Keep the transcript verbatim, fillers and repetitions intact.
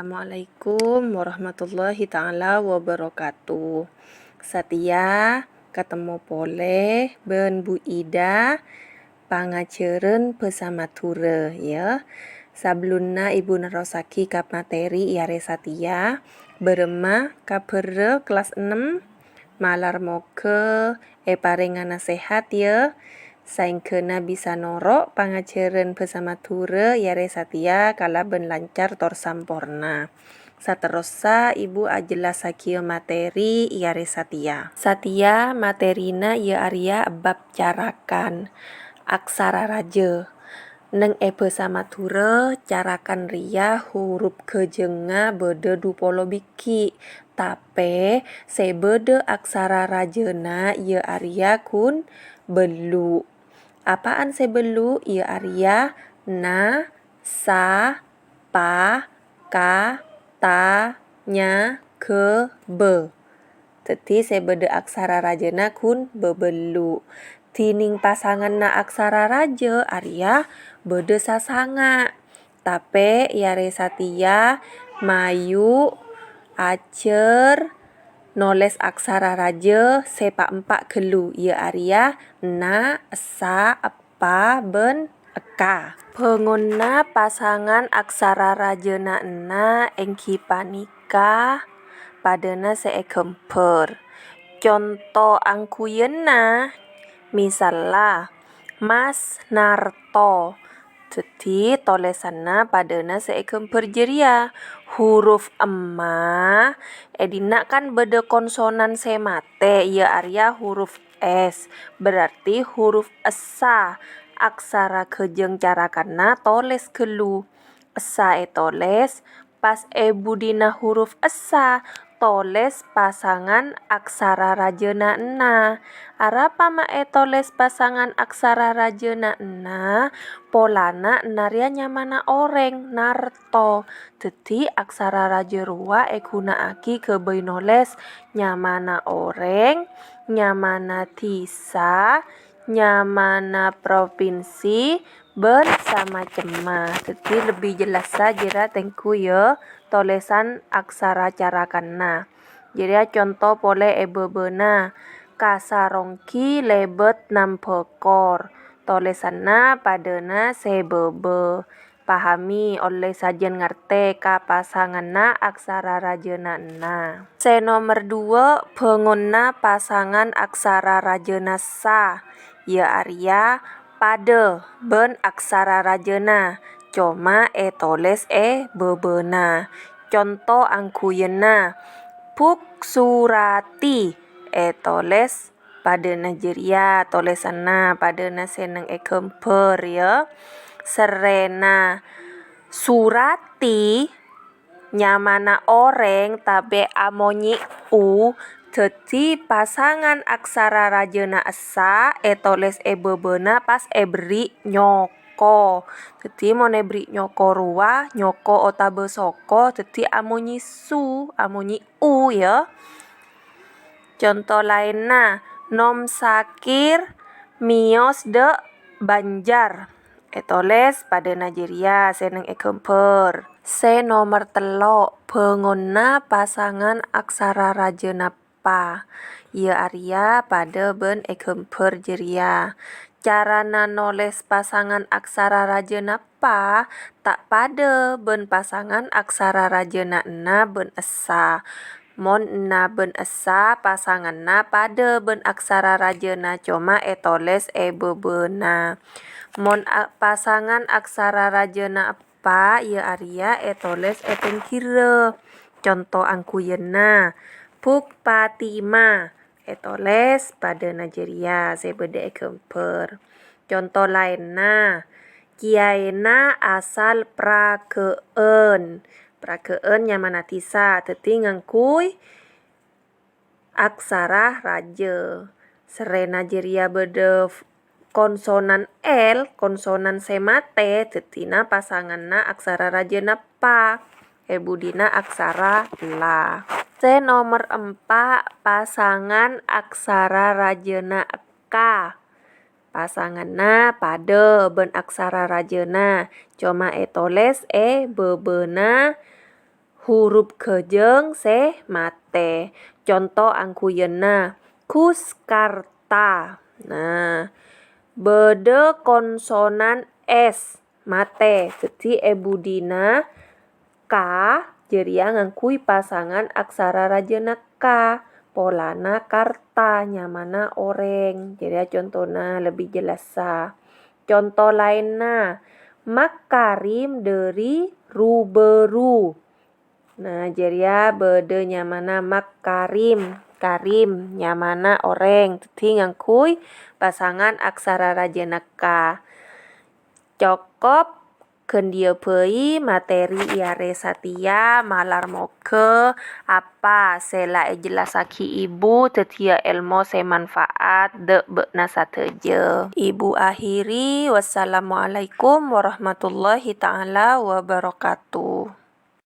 Assalamualaikum warahmatullahi ta'ala wabarakatuh. Satèya katemmo polè bân Bu Ida, pangajhârân bhâsa Madhurâ, yâ. Sabellunna Ibu nerrossaghi ka materi è arè satèya, bârâmma kabhârrâ kellas ennem? Malar moghâ èparèngana sehat, yâ, saèngghâna bisa noro' pangajhârân bhâsa Madhurâ è arè satèya kalabân lancar tor samporna. Saterrossa Ibu ajellassaghiyâ materi è arè satèya. Satèya materina yâ arèya bab carakan aksara rajâ. Neng è bhâsa Madhurâ, carakan rèya hurup ghâjângnga bâdâ dhu polo bighi', tapè sè bâdâ aksara rajâna yâ arèya ghun bâllu'. Apa'an sè bâllu'? Yâ arèya na, sa, pa, ka, ta, nya, ghâ, bâ. Dhâddhi sè bâdâ aksara rajâna ghun bâbâllu'. Dhinèng pasanganna aksara rajâ arèya bâdâ sasanga'. Tapè è arè satèya mayu ajhâr nolès aksara rajâ sè pa'-empa' ghâllu, yâ arèya na, essa, eppa, bân ekka. Bângonna pasangan aksara rajâna enna' èngghi panèka padâna sè èghâmbhâr. Conto angghuyanna, misalla, Mas Narto. Dhâddhi, tolèsanna padâna sè èghâmbhâr jârèya. Huruf emma, è dinna' kan bâdâ konsonan sè matè, yâ arèya huruf S. Berarti huruf essa, aksara ghâjâng carakanna tolès ghâllu. Essa ètolès, pas è budina huruf essa, tolès pasangan aksara rajâna enna'. Arapa ma' ètolès pasangan aksara rajâna enna'? Polana enna' rèya nyamana orèng, Narto. Dhâddhi, aksara rajâ rowa èghuna'aghi ghâbây nolès nyamana orèng, nyamana dhisa, nyamana propinsi, bân samacemma. Dhâddhi, lebbi jellassa jârèya tèngghu, yâ, tolèsan aksara carakanna. Jârèya conto polè è bâbâna, Ka Saronggi lèbât nambhâ kor. Tolèsanna padâna sè bâbâ. Pahami, ollè sajân ngartè ka pasanganna aksara rajâna enna'. Sè nomer duwâ', bângonna pasangan aksara rajâna sa, yâ arèya padâ bân aksara rajâna, coma ètolès è bâbâna. Conto angghuyanna, Buk Surati ètolès padâna jârèya, tolèsanna padâna sè neng è ghâmbhâr, yâ. Serrèna Surati nyamana orèng tapè amonyè u, dhâddhi pasangan aksara rajâna essa ètolès è bâbâna pas èberri' nyoko. Dhâddhi mon èberri' nyoko rowa, nyoko otabâ soko, dhâddhi amonyè su, amonyè u, yâ. Conto laènna, Nom Sakir mèyos dâ' Banjar. Ètolès padâna jârèya sè neng è ghâmbhâr. Sè nomer tello', bângonna pasangan aksara rajâna pa, yâ arèya padâ bân è ghâmbhâr jârèya. Carana nolès pasangan aksara rajâna pa ta' padâ bân pasangan aksara rajâna enna' bân essa. Mon enna' bân essa pasanganna padâ bân aksara rajâna, coma ètolès è bâbâna. Mon a-, pasangan aksara rajâna pa, yâ arèya ètolès è pèngghirrâ. Conto angghuyanna, Buk Patima ètolès padâna jârèya sè bâdâ è ghâmbhâr. Conto laènna, Kèyaèna asal Praga'an. Praga'an nyamana dhisa, dhâddhi ngangghuy aksara rajâ. Serrèna jârèya bâdâ f-, konsonan L, konsonan sè matè, dhâddhina pasanganna aksara rajâna pa, è budina aksara la. Sè nomer empa', pasangan aksara rajâna ka. Pasanganna padâ bân aksara rajâna, coma ètolès è bâbâna hurup ghâjâng sè matè. Conto angghuyyânna, Ghuskarta. Nah, bâdâ konsonan S matè. Dhâddhi è budina ka jârèya ngangghuy pasangan aksara rajâna ka, polana karta nyamana orèng. Jârèya contona lebbi jellassa. Conto laènna, Mak Karim dhâri Ru-Bâru. Nah, jârèya bâdâ nyamana Mak Karim. Karim nyamana orèng, dhâddhi ngangghuy pasangan aksara rajâna ka. Cokop ghândhiyâ bhâi materi è arè satèya, malar moghâ apa sè la èjellassaghi Ibu dhâddhiyâ èlmo sè manfaat dâ' bâ'na sadhâjâ. Ibu akhiri, wassalamualaikum warahmatullahi ta'ala wabarakatuh.